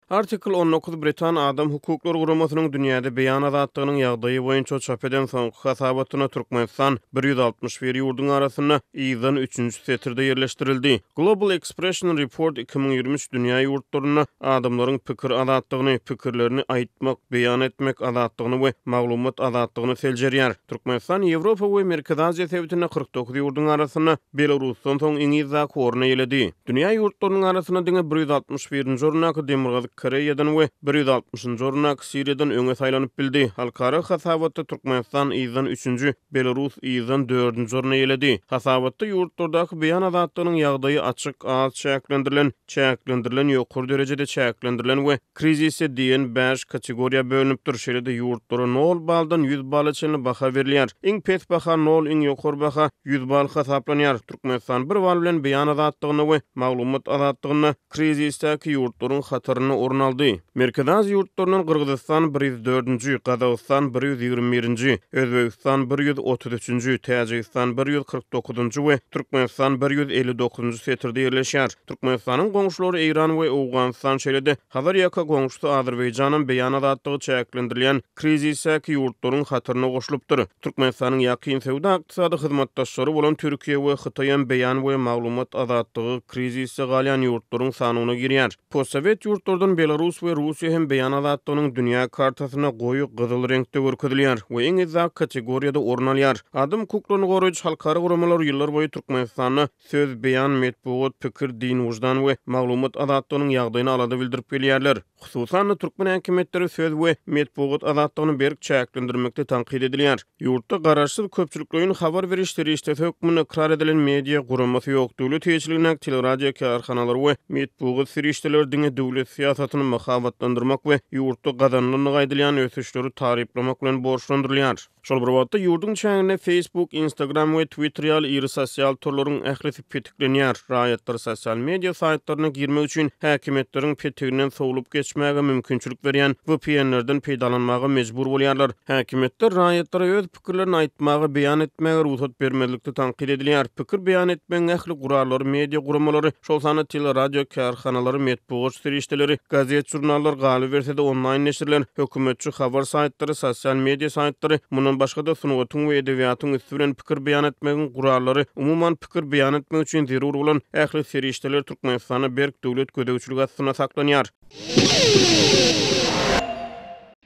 Article 19 britan adam hukuklary guramasynyň dünýäde beýan azatlygynyň ýagdaýy boýunça çap eden soňky hasabatynda Türkmenistan 161 ýurduň arasynda yzdan üçünji setirde ýerleşdirildi. Global Expression Report 2023 dünýä ýurtlarynda adamlaryň pikir azatlygyny, pikirlerini aýtmak, beýan etmek azatlygyny we maglumat azatlygyny seljerýär. Türkmenistan Ýewropa we Merkezi Aziýa sebitinde 49 ýurduň arasynda Belarusdan soň iň yzdaky orny eýeledi. Dünýä ýurtlarynyň arasynda diňe 161-nji orundaky Demirgazyk Koreýadan we 160-njy orundaky Siriýadan öňe saýlanyp bildi. Halkara hasabatda Türkmenistan yzdan üçünji, Belarus yzdan dördünji orny eýeledi. Hasabatda ýurtlardaky beýan azatlygynyň ýagdaýy açyk, az çäklendirilen, çäklendirilen, ýokary derejede çäklendirilen we Krizisde diýen bäş kategoriýa bölünipdir. Şeýle-de ýurtlara nol baldan 100 bala çenli baha berilýär. Iň pes baha nol, iň ýokary baha 100 bal hasaplanýar. Türkmenistan bir bal bilen beýan azatlygynda we maglumat azatlygynda krizisdäki ýurtlaryň hatarynda orun aldy. Merkezi Aziýa ýurtlaryndan Gyrgyzystan bir ýüz dördünji, Gazagystan bir ýüz ýigrimi birinji, Özbegistan bir ýüz otuz üçünji, Täjigistan bir ýüz kyrk dokuzynjy we Türkmenistan bir ýüz elli dokuzynjy setirde ýerleşýär. Türkmenistanyň goňşulary Eýran we Owganystan, şeýle-de Hazar ýaka goňşusy Azerbaýjanam beýan azatlygy çäklendirilýän krizisdäki ýurtlaryň hataryna goşulypdyr. Türkmenistanyň ýakyn söwda-ykdysady hyzmatdaşlary bolan Türkiýe we Hytaýam beýan we maglumat azatlygy krizisde galýan ýurtlaryň sanyna girýär. Postsowet ýurtlardan Belarus we Russiýa hem beýan azatlygynyň dünýä kartasynda goýy gyzyl reňkde görkezilýär we iň yzdaky kategoriýada orun alýar. Adam hukuklaryny goraýjy halkara guramalar ýyllarboýy Türkmenistanda Söz, beýan, metbugat, pikir, din, wyždan we maglumat azatlygynyň ýagdaýyna alada bildirip gelýärler. Hususan-da, türkmen häkimiýetleri söz we metbugat azatlygyny berk çäklendirmekde tankyt edilýär. Ýurtda garaşsyz köpçülikleýin habar beriş serişdesi hökmünde ykrar edilen media guramasy ýok. Döwlet eýeçiligindäki teleradio kärhanalary we metbugat serişdeleri diňe döwlet syýasatyny mahabatlandyrmak we ýurtda gazanylandygy aýdylýan ösüşleri taryplamak bilen borçlandyrylýar. Şol bir wagtda, ýurduň çäginde Facebook, Instagram we Twitter ýaly iri sosial torlaryň ählisi petiklenýär. Raýatlar sosial media saýtlaryna girmek üçin häkimiýetleriň petiginden sowlup geçmäge mümkinçilik berýän VPN-lerden peýdalanmaga mejbur bolýarlar. Häkimiýetler raýatlara öz pikirlerini aýtmaga, beýan etmäge rugsat bermezlikde tankyt edilýär. Pikir beýan etmegiň ähli gurallary media guramalary, şol sanda teleradio kärhanalary, metbugat serişdeleri, gazet-žurnallar, galyberse-de onlaýn neşirler, hökümetçi habar saýtlary, sosial media saýtlary, mundan başga-da sungatyň we edebiýatyň üsti bilen pikir beýan etmegiň gurallary, umuman pikir beýan etmek üçin zerur bolan ähli serişdeler Türkmenistanda berk döwlet gözegçiligi astynda saklanýar.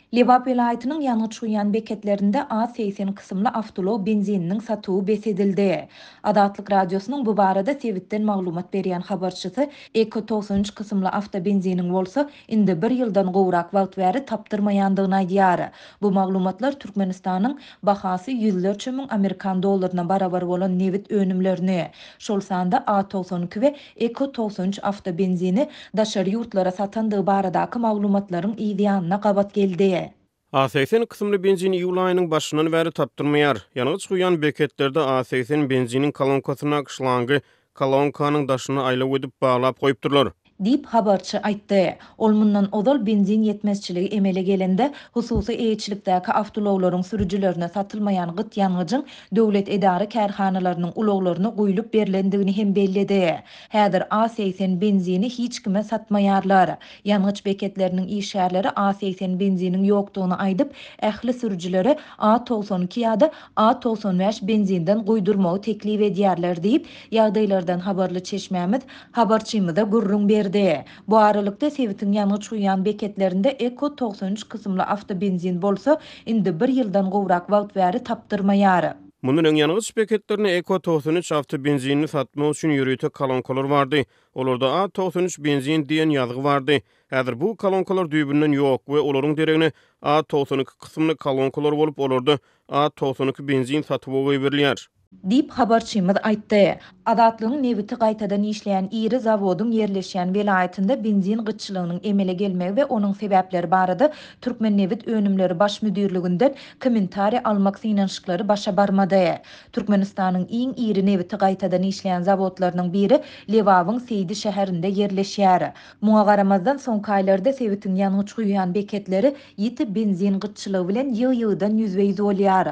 Lebap welaýatynyň ýangyç guýýan beketlerinde A 80 kysymly awtoulag benzininiň satuwy bes edildi. Azatlyk Radiosynyň bu barada sebitden maglumat berýän habarçysy Eko 93 kysymly awtobenziniň bolsa indi bir ýyldan gowrak wagt bäri tapdyrmaýandygyny aýdýar. Bu maglumatlar Türkmenistanyň bahasy ýüzlerçe müň amerikan dollaryna barabar bolan nebit önümlerini, şol sanda A 92 we Eko 93 awtobenzini daşary ýurtlara satandygy baradaky maglumatlaryň yz ýanyna gabat geldi. A 80 kysymly benzin iýul aýynyň başyndan bäri tapdyrmaýar. Ýangyç guýýan beketlerde A 80 benziniň kolonkasyndaky şlangy kolonkanyň daşyna aýlaw edip baglap goýupdyrlar. Diýip, habarçy aýtdy. Ol mundan ozal benzin ýetmezçiligi emele gelende, hususy eýeçilikdäki awtoulaglaryň sürüjilerine satylmaýan gyt ýangyjyň döwlet edara-kärhanalarynyň ulaglaryna guýlup berlendigini hem belledi. Häzir A 80 benzini hiç kime satmaýarlar. Ýangyç beketleriniň işgärleri A 80 benziniň ýokdugyny aýdyp, ähli sürüjilere A 92 ýa-da A 95 benzinden guýdurmagy teklip edýärler diýip, ýagdaýlardan habarly çeşmämiz habarçymyza gürrüň berdi. Bu aralykda, sebitiň ýangyç guýýan beketlerinde Eko 93 kysymly awtobenzin bolsa, indi bir ýyldan gowrak wagt bäri tapdyrmaýar. Mundan öň ýangyç beketlerinde Eko 93 awtobenzinini satmak üçin ýörite kolonkalar bardy. Olarda A 93 benzin diýen ýazgy bardy. Häzir bu kolonkalar düýbünden ýok we olaryň deregine A 92 kysymly kolonkalar bolup, olarda A 92 benzin satuwa goýberilýär. Diýip, habarçymyz aýtdy. Azatlygyň nebiti gaýtadan işleýän iri zawodyň ýerleşýän welaýatynda benzin gytçylygynyň emele gelmegi we onuň sebäpleri barada Türkmennebitönümleri baş müdirliginden kommentariý almak synanyşyklary başa barmady. Türkmenistanyň iň iri nebiti gaýtadan işleýän zawodlarynyň biri Lebabyň Seýdi şäherinde ýerleşýär. Muňa garamazdan, soňky aýlarda sebitiň ýangyç guýýan beketleri ýiti benzin gytçylygy bilen ýygy-ýygydan ýüzbe-ýüz bolýar.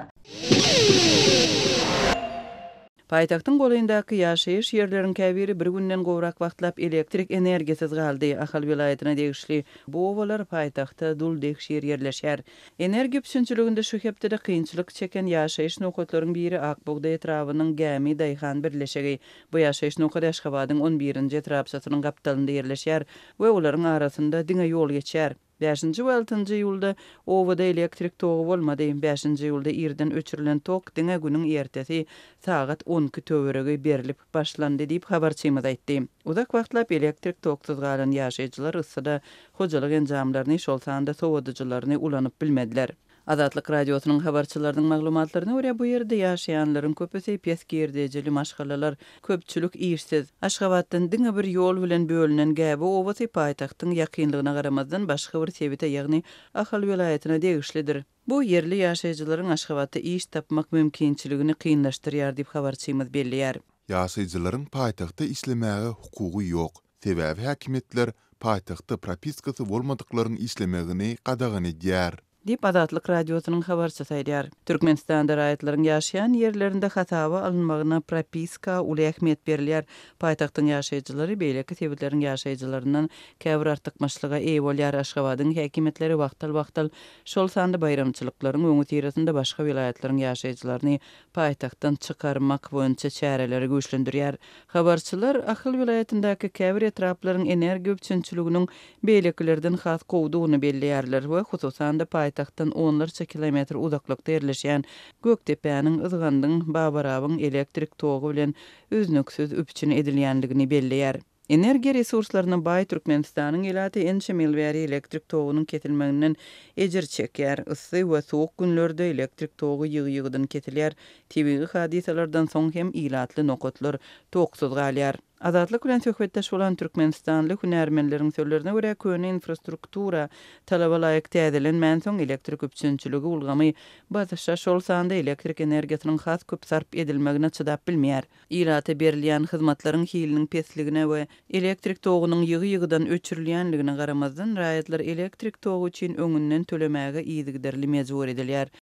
Paýtagtyň golaýyndaky ýaşaýyş ýerleriň käbiri bir günden gowrak wagtlap elektrik energiýasyz galdy. Ahal welaýatyna degişli bu obalar paýtagta dul-degşir ýerleşýär. Energiýa üpjünçiliginde şu hepdede kynçylyk çeken ýaşaýyş nokatlaryň biri Ak bugdaý etrabynyň Gämi daýhan birleşigi. Bu ýaşaýyş nokady Aşgabadyň on birinji etrapçasynyň gapdalynda ýerleşýär we olaryň arasynda diňe ýol geçýär. Bäşinji we altynjy iýulda obada elektrik togy bolmady. Bäşinji iýulda irden öçürilen tok diňe günüň ertesi sagat 12 töweregi berlip başlandy diýip, habarçymyz aýtdy. Uzak wagtlap elektrik toksuz galan ýaşaýjylar yssyda hojalyk enjamlaryny, şol sanda sowadyjylaryny ulanyp bilmediler. Azatlyk Radiosynyň habarçylarynyň maglumatlaryna görä, bu ýerde ýaşaýanlaryň köpüsi pes girdejili maşgalalar, köpçülik işsiz. Aşgabatdan diňe bir ýol bilen bölünen Gäbe obasy paýtagtyň ýakynlygyna garamazdan başga bir sebite, ýagny Ahal welaýatyna degişlidir. Bu ýerli ýaşaýjylaryň Aşgabatda iş tapmak mümkinçiligini kynlaşdyrýar diýip, habarçymyz belleýär. Ýaşaýjylaryň paýtagtda işlemäge hukugy ýok, sebäbi häkimiýetler paýtagtda propiskasy bolmadyklaryň işlemegini gadagan edýär. Diýip, Azatlyk Radiosynyň habarçysy aýdýar. Türkmenistanda raýatlaryň ýaşaýan ýerlerinde hasaba alynmagyna, propiska, uly ähmiýet berilýär. Paýtagtyň ýaşaýjylary beýleki sebitleriň ýaşaýjylaryndan käbir artykmaçlyga eýe bolýar. Aşgabadyň häkimiýetleri wagtal-wagtal, şol sanda baýramçylyklaryň öňüsyrasynda başga welaýatlaryň ýaşaýjylaryny paýtagtdan çykarmak boýunça çäreleri güýçlendirýär. Habarçylar Ahal welaýatyndaky käbir etraplaryň energiýa üpjünçiliginiň beýlekilerden has gowudygyny belleýärler we hususan-da paýtagtdan onlarça kilometr uzaklykda ýerleşýän Gökdepäniň, Yzgandyň, Babarabyň elektrik togy bilen üznüksiz üpjün edilýändigini belleýär. Energiýa resurslaryna baý Türkmenistanyň ilaty ençeme ýyl bäri elektrik togunyň kesilmeginden ejir çekýär. Yssy we sowuk günlerde elektrik togy ýygy-ýygydan kesilýär. Tebigy hadysalardan soň hem ilatly nokatlar toksuz galýar. Azatlyk bilen söhbetdeş bolan türkmenistanly hünärmenleriň sözlerine görä, köne infrastruktura talaba laýyk täzelenmänsoň, elektrik üpjünçiligi ulgamy basyşa, şol sanda elektrik energiýasynyň has köp sarp edilmegine çydap bilmeýär. Ilata berilýän hyzmatlaryň hiliniň pesligine we elektrik togunyň ýygy-ýygydan öçürilýänligine garamazdan, raýatlar elektrik togy üçin öňünden tölemäge yzygiderli mejbur edilýär.